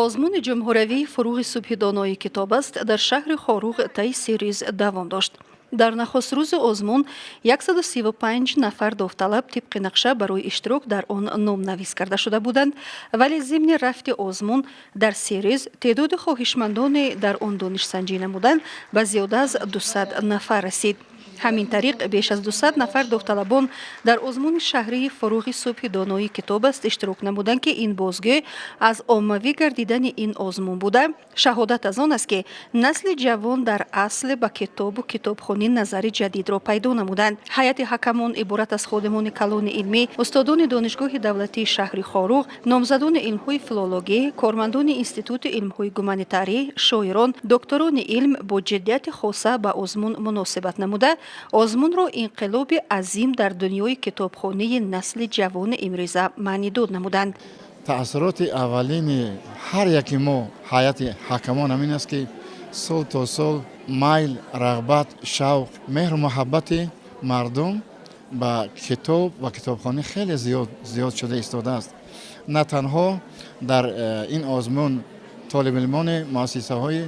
Озмуни ҷумҳуриявии «Фурӯғи субҳи донои китоб аст» дар шаҳри Хоруғ таи 3 рӯз давом дошт. Дар нахуст рӯзи озмун 135 нафар довталаб тибқи нақша барои иштирок дар он номнавис карда шуда буданд, вале зимни рафти озмун дар 3 рӯз теъдоди хоҳишмандоне дар он донишсанҷӣ намуданд ба зиёда аз 200 нафар расид. Ҳамин тариқ, беш аз 200 нафар довталабон дар озмуни шаҳрии «Фурӯғи субҳи донои китоб аст» иштирок намуданд, ки ин бозгӯ аз оммавӣ гардидани ин озмун буда, шаҳодат аз он аст, ки насли ҷавон дар асл ба китобу китобхонӣ назари ҷадидро пайдо намуданд. Ҳайати ҳакамон иборат аз ходимони калони илмӣ, устодони Донишгоҳи давлатии шаҳри Хоруғ, номзадони илмҳои филологӣ, кормандони Институти илмҳои гуманитарӣ, шоирон, докторони илм бо ҷиддияти хоса ба озмун муносибат намуда, озмунро инқилоби азим дар дунёи китобхонии насли ҷавони имрӯза маънидод намуданд. Таассуроти аввалини ҳар яки мо, ҳайати ҳакамон, ҳамин аст, ки сол то сол майл, рағбат, шавқ, меҳру муҳаббати мардум ба китоб ва китобхонӣ хеле зиёд шуда истодааст. На танҳо дар ин озмун толибилмони муассисаҳои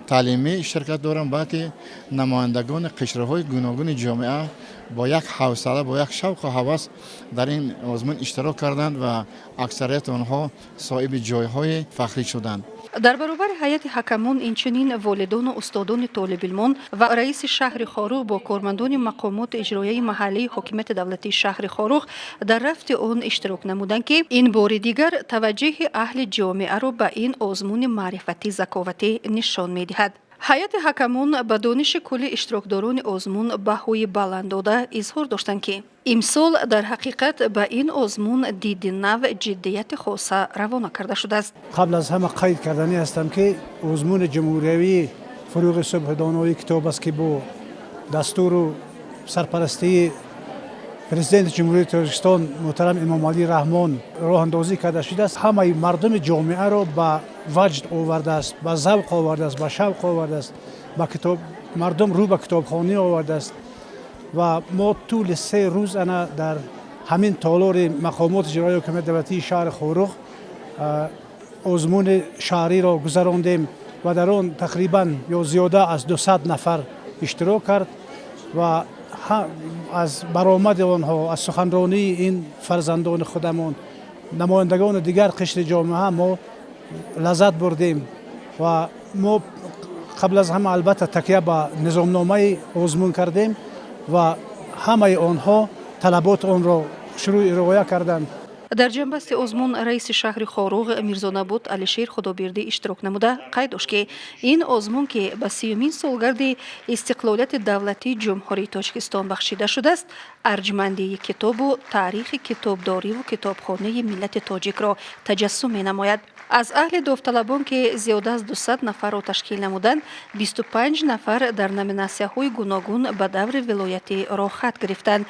таълимӣ иштирокат доранд, балки намояндагони қишрҳои гуногуни ҷомеа бо як ҳавсала, бо як шавқу ҳавас дар ин озмун иштирок карданд ва аксарияти онҳо соҳиби ҷойҳои фахрӣ шуданд. Дар баробари ҳайати ҳакамон инчунин волидону устодони толибилмон ва раиси шаҳри Хоруғ бо кормандони мақомоти иҷроияи маҳаллии ҳокимияти давлатии шаҳри Хоруғ дар рафти он иштирок намуданд, ки ин бори дигар таваҷҷӯҳи аҳли ҷомеаро ба ин озмуни маърифатӣ заковатӣ нишон медиҳад. Ҳайати ҳакамон ба дониши кулли иштирокдорони озмун баҳои баланд дода, изҳор доштанд, ки имсол дар ҳақиқат ба ин озмун диди нав, ҷиддияти хоса равона карда шудааст. Қабл аз ҳама қайд карданӣ ҳастам, ки озмуни ҷумҳуриявии «Фурӯғи субҳи донои китоб аст», ки бо дастуру сарпарастии Президенти Ҷумҳурии Тоҷикистон муҳтарам Эмомалӣ Раҳмон роҳандозӣ карда шудааст, ҳамаи мардуми ҷомеаро ба ваҷд овардааст, ба завқ овардааст, ба шавқ овардааст, ба китоб мардум рӯ ба китобхонӣ овардааст. Ва мо тӯли 3 рӯз ана дар ҳамин толори мақомоти иҷроияи ҳокимияти давлатии шаҳри Хоруғ озмуни шаҳриро гузарондем ва дар он тақрибан ё зиёда аз 200 нафар иштирок кард. Ва аз баромади онҳо, аз суханронии ин фарзандони худамон, намояндагони дигар қишри ҷомеа мо лаззат бурдем. Ва мо қабл аз ҳама, албатта, такя ба низомномаи озмун кардем ва ҳамаи онҳо талаботи онро шурӯъ риоя карданд. Дар ҷамъбасти озмун раиси шаҳри Хоруғ Мирзонабуд Алишер Худобердӣ иштирок намуда, қайд дошт, ки ин озмун, ки ба 30-умин солгарди истиқлолияти давлатии Ҷумҳурии Тоҷикистон бахшида шудааст, арҷмандии китобу таърихи китобдориву китобхонаи миллати тоҷикро таҷассум менамояд. Аз аҳли довталабон, ки зиёда аз 200 нафарро ташкил намуданд, 25 нафар дар номинатсияҳои гуногун ба даври вилоятӣ роҳхат гирифтанд.